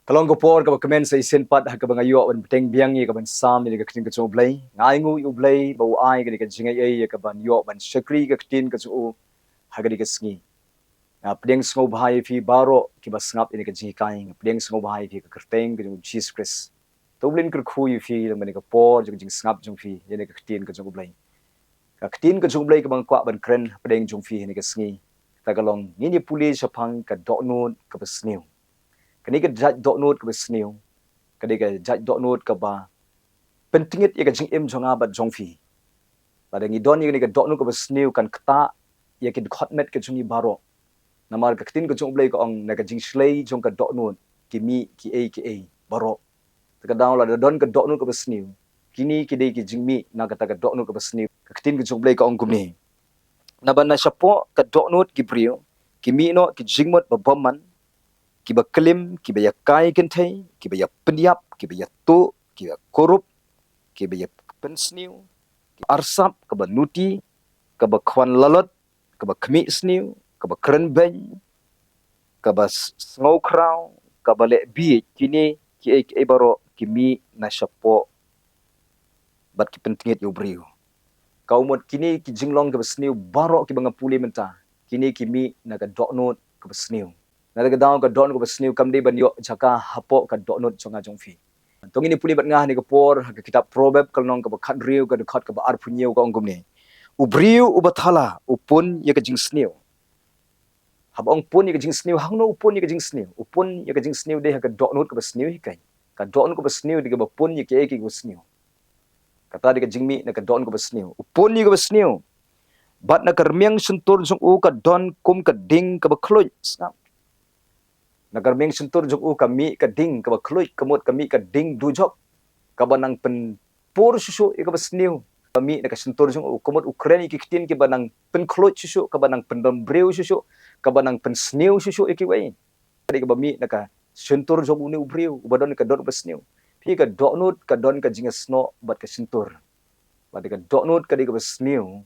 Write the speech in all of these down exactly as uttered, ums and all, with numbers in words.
Ka long ka por kaba kmen sa shisien pat ha kaba nga ïoh ban bteng biang ïa ka ban sam ïa ka ktien ka jong U Blei. Nga ainguh ïa U Blei ba u ai kane ka jingaiei ïa ka ban ïoh ban shakri ka ktien ka jong u ha kane ka sngi. Nga pdiang sngewbha ïa phi baroh kiba sngap ïa ka jinghikai. Nga pdiang sngewbha ïa phi ha ka kyrteng ka jong U Jisu Khrist. To U Blei un kyrkhu ïa phi lem ha kane ka por jong ka jingsngap jong phi ïa kane ka ktien ka jong U Blei. Ka ktien ka jong U Blei kaba nga kwah ban kren hapdeng jong phi ha kane ka sngi, kata ka long, ngin ïa pule shaphang ka dohnud kaba sniew. Kane ka jait dohnud kaba sniew ka dei ka jait dohnud kaba pyntngit ïa ka jingim jong nga bad jong phi. Lada ngi don ïa kane ka dohnud kaba sniew, kan ktah ïa ki dkhot met ka jong ngi baroh. Namar ka ktien ka jong U Blei ka ong, na ka jingshlei jong ka dohnud ki mih kiei kiei baroh. Te ka daw lada don ka dohnud kaba sniew, kine ki dei ki jingmih na kata ka dohnud kaba sniew. Ka ktien ka jong U Blei ka ong kumne: Naba na shapoh ka dohnud ki briew ki mih noh ki jingmut ba bymman, kiba klim, kiba ïakai kynthei, kiba ïapynïap, kiba ïatuh, kiba kurup, kiba ïapynsniew, kiba arsap, kaba nuti, kaba khwan lalot, kaba khmih sniew, kaba kren beiñ, kaba s-, sngew khraw, kaba leh bieit, kine kiei kiei baroh ki mih na shapoh bad ki pyntngit ïa u briew. Ka mut kine ki jinglong kiba sniew baroh kiba nga pule mynta, kine ki mih na ka dohnud kaba sniew. Na ka daw ka dohnud kaba sniew kam dei ban ïoh jaka hapoh ka dohnud jong nga jong phi. To ngin ïa pule bad nga ha kane ka por ha ka kitab Proverb ka lynnong kaba khathynriew ka dkhot kaba arphew hynñiew ka ong kumne: U briew uba thala u pun ïa ka jingsniew. Haba ong pun ïa ka jingsniew, hangno u pun ïa ka jingsniew? U pun ïa ka jingsniew dei ha ka dohnud kaba sniew hi keiñ. Ka dohnud kaba sniew dei kaba pun ïa kiei kiei kiba sniew. Kata dei ka jingmih na ka dohnud kaba sniew. U pun ïa kaba sniew. Bad na ka rmiang shyntur jong u ka don kum ka ding kaba khluit. Sngap. Na ka rmiang shyntur jong u ka mih ka ding kaba khluit, ka mut ka mih ka ding dujok, kaba nang pynpur shuh shuh ïa kaba sniew. Ka mih na ka shyntur jong u, ka mut u kren ïa ki ktien kiba nang pynkhluit shuh shuh, kaba nang pyndonbriew shuh shuh, kaba nang pynsniew shuh shuh ïa kiwei. Ka dei kaba mih na ka shyntur jong une u briew uba don ka dohnud kaba sniew. Phi, ka dohnud ka don ka jingïasnoh bad ka shyntur. Lada ka dohnud ka dei kaba sniew,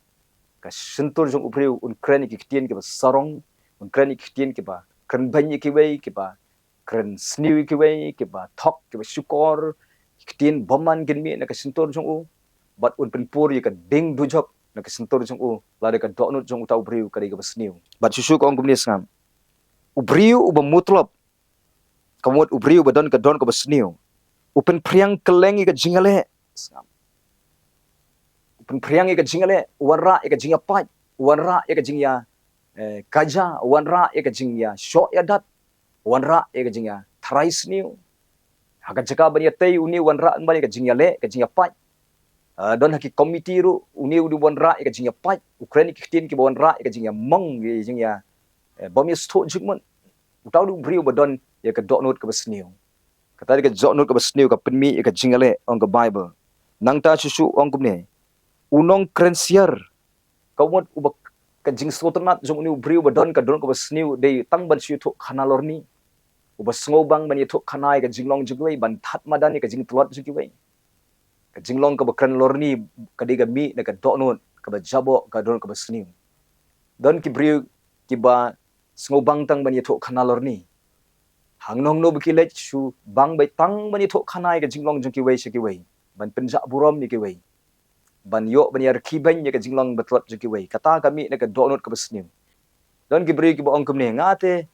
ka shyntur jong u briew un kren ïa ki ktien kiba sarong, un kren ïa ki ktien kiba kren beiñ ïa kiwei, kiba kren sniew ïa kiwei, kiba thok, kiba shukor, ki ktien bymman kin mih na ka shyntur jong u, bad un pynpur ïa ka ding dujok na ka shyntur jong u, lada ka dohnud jong uta u briew ka dei kaba sniew. Bad shuh shuh ka ong kumne, sngap: U briew uba mutlop, ka mut u briew uba don ka dohnud kaba sniew, u pynphriang kylleng ïa ka jingïaleh. Sngap. U pynphriang ïa ka jingïaleh, u wanrah ïa ka jingïapait, u wanrah ïa ka jingïa, eh, kaja, u wanrah ïa ka jingïashoh ïadat, u wanrah ïa ka jingïatharai sniew. Ha ka jaka ban ïatei, une u wanrah ban ïa ka jingïaleh, ka jingïapait. Ah, don ha ki komiti ruh, une u dei u wanrah ïa ka jingïapait, u kren ïa ki ktien kiba wanrah ïa ka jingïamong, ïa ka jingïa, eh, bym ïasngewthuh jingmut. Uta u dei u briew ba don ïa ka dohnud kaba sniew. Kata dei ka dohnud kaba sniew ka pynmih ïa ka jingïaleh, ong ka Baibl. Nangta shuh shuh ong kumne: U nongkrensiar, ka mut uba, ka jingsngewtynnat jong une u briew ba don ka dohnud kaba sniew dei tang ban shu ïathuh khana lorni. Uba sngewbang ban ïathuh khana ïa ka jinglong jong kiwei, ban thad madan ïa ka jingtlot jong kiwei. Ka jinglong kaba kren lorni ka dei ka mih na ka dohnud kaba jaboh, ka dohnud kaba sniew. Don ki briew kiba sngewbang tang ban ïathuh khana lorni. Hangno hangno ba ki leit shu bang beit tang ban ïathuh khana ïa ka jinglong jong kiwei sha kiwei, ban pynjah burom ïa kiwei, ban ïoh ban ïarkhie beiñ ïa ka jinglong ba tlot jong kiwei. Kata ka mih na ka dohnud kaba sniew. Don ki briew kiba ong kumne: Nga te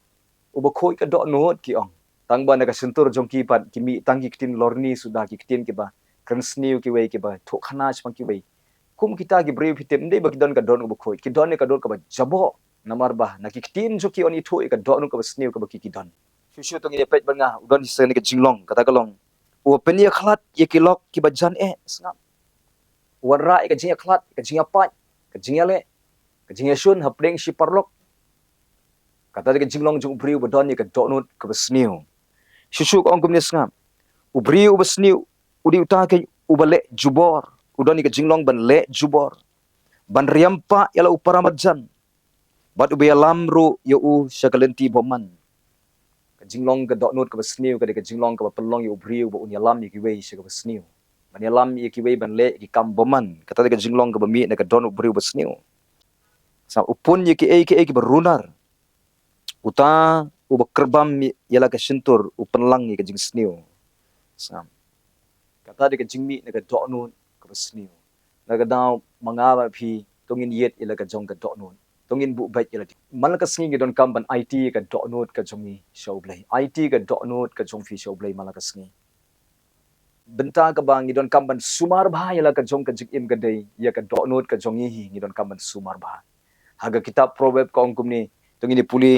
uba khuid ka dohnud, ki ong. Tang ba na ka shyntur jong ki pat ki mih tang ki ktien lorni suda, ki ktien kiba kren sniew ïa kiwei, kiba thuh khana shaphang kiwei. Kum kita ki briew, phi tip, ym dei ba ki don ka dohnud kaba khuid, ki don ïa ka dohnud kaba jaboh. Namar ba na ki ktien jong ki yn ïathuh ïa ka dohnud kaba sniew kaba ki, ki don. Shuh shuh to ngin ïa peit bad nga, u don hi sa kane ka jinglong, kata ka long: Uba pynïakhlad ïa ki lok kiba jan eh. Sngap. U wanrah ïa ka jingïakhlad, ka jingïapait, ka jingïaleh, ka jingïashun hapdeng shi paralok. Kata dei ka jinglong jong u briew ba don ïa ka dohnud kaba sniew. Shuh shuh ka ong kumne, sngap: U briew uba sniew u dei uta keiñ uba leh jubor, u don ïa ka jinglong ban leh jubor, ban riam pah ïa la u para marjan, bad uba ïalam ruh ïa u sha ka lynti bymman. Ka jinglong ka dohnud kaba sniew ka dei ka jinglong kaba pynlong ïa u briew ba un ïalam ïa kiwei sha kaba sniew, ban ïalam ïa kiwei ban leh ïa ki kam bymman. Kata dei ka jinglong kaba mih na ka dohnud u briew ba sniew. Sa u pun ïa kiei kiei kiba runar. Uta Uba kyrbam ïa la ka shyntur u pynlang ïa ka jingsniew. Sa. Kata dei ka jingmih na ka dohnud kaba sniew. Na ka daw ma nga bad phi to ngin ïeit ïa la ka jong ka dohnud. To ngin buh beit ïa la. Man la ka sngi ngi donkam ban aiti ïa ka dohnud ka jong ngi sha U Blei. Aiti ïa ka dohnud ka jong phi sha U Blei man la ka sngi. Bynta kaba ngi donkam ban sumar bha ïa la ka jong ka jingim ka dei ïa ka dohnud ka jong ngi hi ngi donkam ban sumar bha. Ha ka kitab Proverb ka ong kumne, to ngin ïa pule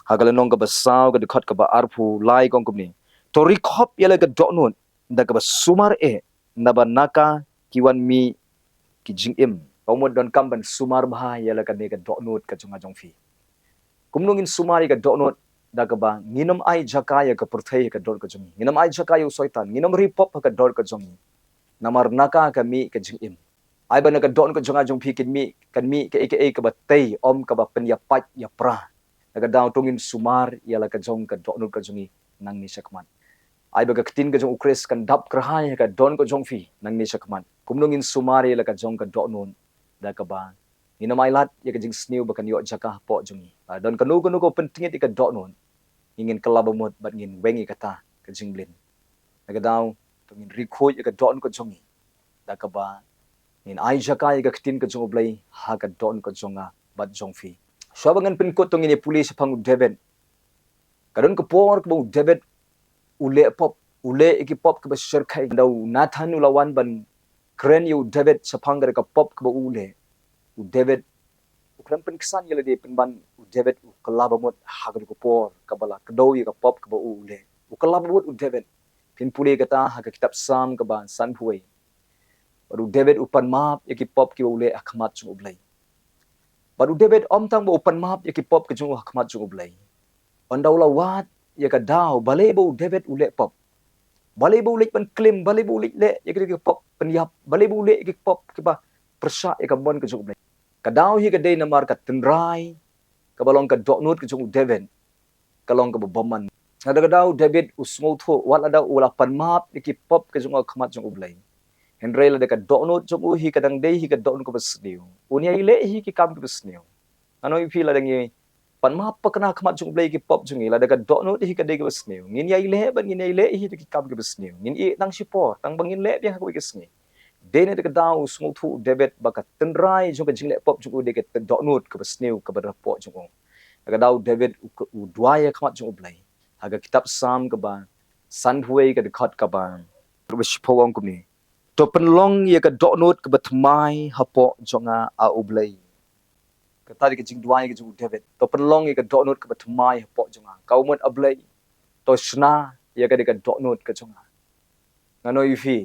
ha ka lynnong kaba saw ka dkhot kaba arphew lai ka ong kumne. To ri khop ïa la ka dohnud da kaba sumar eh, naba na ka ki wan mih ki jingim. Ka mut donkam ban sumar bha ïa la kane ka dohnud ka jong nga jong phi. Kumno ngin sumar ïa ka dohnud da kaba ngin ym ai jaka ïa ka pyrthei ha ka dohnud ka jong ngi. Ngin ym ai jaka ïa u Soitan, ngin ym ri pop ha ka dohnud ka jong ngi. Namar na ka ka mih ka jingim. Ai ba na ka dohnud ka jong nga jong phi kin mih, kan mih kaei kaei kaba tei, ym kaba pynïapait ïapra. Na ka daw to ngin sumar ïa la ka jong ka dohnud ka jong ngi nangne shakhmat. Ai ba ka ktien ka jong U Khrist kan dap kyrhai ha ka dohnud ka jong phi nangne shakhmat. Kumno ngin sumar ïa la ka jong ka dohnud da kaba ngin ym ailad ïa ka jingsniew ba kan ïoh jaka hapoh jong ngi. Ba don kano kano ka pyntngit ïa ka dohnud, ngin kylla bamut bad ngin weng ïa kata ka jingmlien. Na ka daw to ngin ri khuid ïa ka dohnud ka jong ngi da kaba ngin ai jaka ïa ka ktien ka jong U Blei ha ka dohnud ka jong nga bad jong phi. Shuwa ba ngan pynkut to ngin ïa pule shaphang u David. Ka don ka por kaba u David u leh pop, u leh ïa ki pop kiba shyrkhei. Da u Nathan u la wan ban kren ïa u David shaphang ka pop kaba u leh. U David u khlem pynksan ïa lade pynban u David u kylla bamut ha ka por kaba la kdew ïa ka pop kaba u leh. U kylla bamut u David. Phin pule kata ha ka kitab Salm kaba sanphew wei. Bad u David u pan map ïa ki pop kiba u leh ha khmat jong U Blei. Bad u David ym tang ba u pan map ïa ki pop ka jong u ha khmat jong U Blei. Ynda u la wad ïa ka daw balei ba u David u leh pop. Balei ba u leit ban klim, balei ba u leit leh ïa ki pop pynïap, balei ba u leh ïa ki pop kiba pyrshah ïa ka mon ka jong U Blei. Ka daw hi ka dei namar ka tynrai kaba long ka dohnud ka jong u David ka long kaba bymman. Lada ka daw David u sngewthuh wat lada u la pan map ïa ki pop ka jong u ha khmat jong U Blei. Hynrei lada ka dohnud jong u hi ka dang dei hi ka dohnud kaba sniew, un ïai leh hi ki kam kiba sniew. Nga ong ïa phi lada ngi pan map pakna ha khmat jong U Blei ïa ki pop jong ngi, lada ka dohnud hi ka dei kaba sniew, ngin ïai leh bad ngin ïai leh hi da ki kam kiba sniew. Ngin ïeh tang shipor tang ba ngin leh biang ha kawei ka sngi. Dei na kata ka daw u sngewthuh u David ba ka tynrai jong ka jingleh pop jong u dei ka dohnud kaba sniew kaba don hapoh jong u. Na kata ka daw u David u, u duwai ha khmat jong U Blei. Ha ka kitab Salm kaba sanphew wei ka dkhot kaba shiphew ong kumne. To pynlong ïa ka dohnud kaba thymmai hapoh jong nga A U Blei. Kata dei ka jingduwai ka jong u David. To pynlong ïa ka dohnud kaba thymmai hapoh jong nga. Ka mut A Blei. To shna ïa ka dei ka dohnud ka jong nga. Nga ong ïa phi.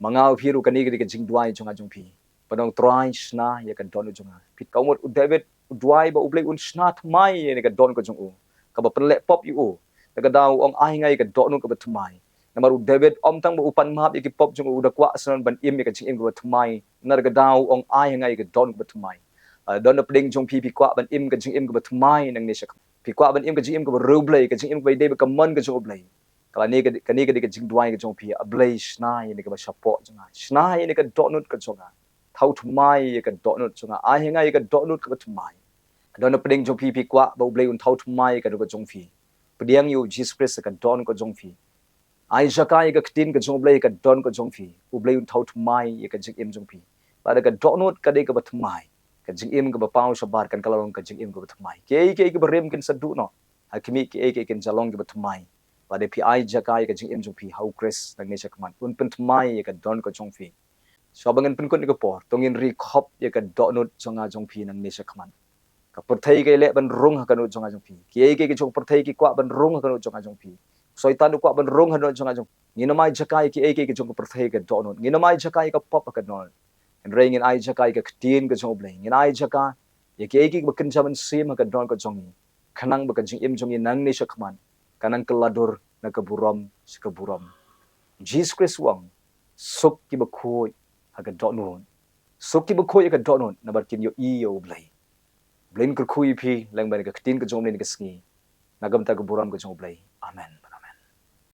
Ma nga u phi ruh kane ka dei ka jingduwai jong nga jong phi. Pynlong Trai shna ïa ka dohnud jong nga. Phi ka mut u David u duwai ba U Blei un shna thymmai ïa ka dohnud ka jong u. Kaba pynleh pop ïa u. Na kata ka daw u ong ai nga ïa ka dohnud kaba thymmai. Namar u David ym tang ba u pan map ïa ki pop jong u da kwah sa ban im ïa ka jingim kaba thymmai. Na kata ka daw u ong ai nga ïa ka dohnud kaba thymmai. Ah, don na pdeng jong phi phi kwah ban im ka jingim kaba thymmai nangne shakhmat. Phi kwah ban im ka jingim kaba riewblei, ka jingim kaba ïadei bad ka mon ka jong U Blei. Kane ka, kane ka dei ka jingduwai ka jong phi, A Blei shna ïa kane kaba shapoh jong nga. Shna ïa kane ka dohnud ka jong nga. Thaw thymmai ïa ka dohnud jong nga. Ai ha nga ïa ka dohnud kaba thymmai. Don na pdeng jong phi phi kwah ba U Blei un thaw thymmai ïa ka dohnud ka jong phi. Pdiang ïa u Jisu Khrist ïa ka dohnud ka jong phi. Ai jaka ïa ka ktien ka jong U Blei ïa ka dohnud ka jong phi. U Blei un thaw thymmai ïa ka jingim jong phi. Lada ka dohnud ka dei kaba thymmai. Ka jingim kaba paw shabar kan kylla long ka jingim kaba thymmai. Kiei kiei kiba rim kin sa duh noh. Ha khmih kiei kiei kin sa long kiba thymmai. Lada phi ai jaka ïa ka jingim jong phi ha u Khrist nangne shakhmat. Un pynthymmai ïa ka dohnud ka jong phi. Shuwa ba ngan pynkut ïa ka por, to ngin ri khop ïa ka dohnud jong nga jong phi nangne shakhmat. Ka pyrthei ka leh ban rung ha ka dohnud jong nga jong phi. Kiei kiei ki jong ka pyrthei ki kwah ban rung ha ka dohnud jong nga jong phi. Soitan u kwah ban rung ha ka dohnud jong nga jong phi. Ngin ym ai jaka ïa kiei kiei ki jong ka pyrthei ha ka dohnud. Ngin ym ai jaka ïa ka pop ha ka dohnud. Hynrei ngin ai jaka ïa ka ktien ka jong U Blei. Ngin ai jaka ïa kiei kiei kiba kynja mynsiem ha ka dohnud ka jong ngi. Khnang ba ka jingim jong ngi nangne shakhmat kan nang kylla dur na ka burom sha ka burom. Jisu Khrist u ong, suk kiba khuid ha ka dohnud. Suk kiba khuid ha ka dohnud, namar kin ïohi ïa U Blei. Blei un kyrkhu ïa phi lyngba ka ktien ka jong U Blei ha kane ka sngi. Na ka bynta ka burom ka jong U Blei. Amen.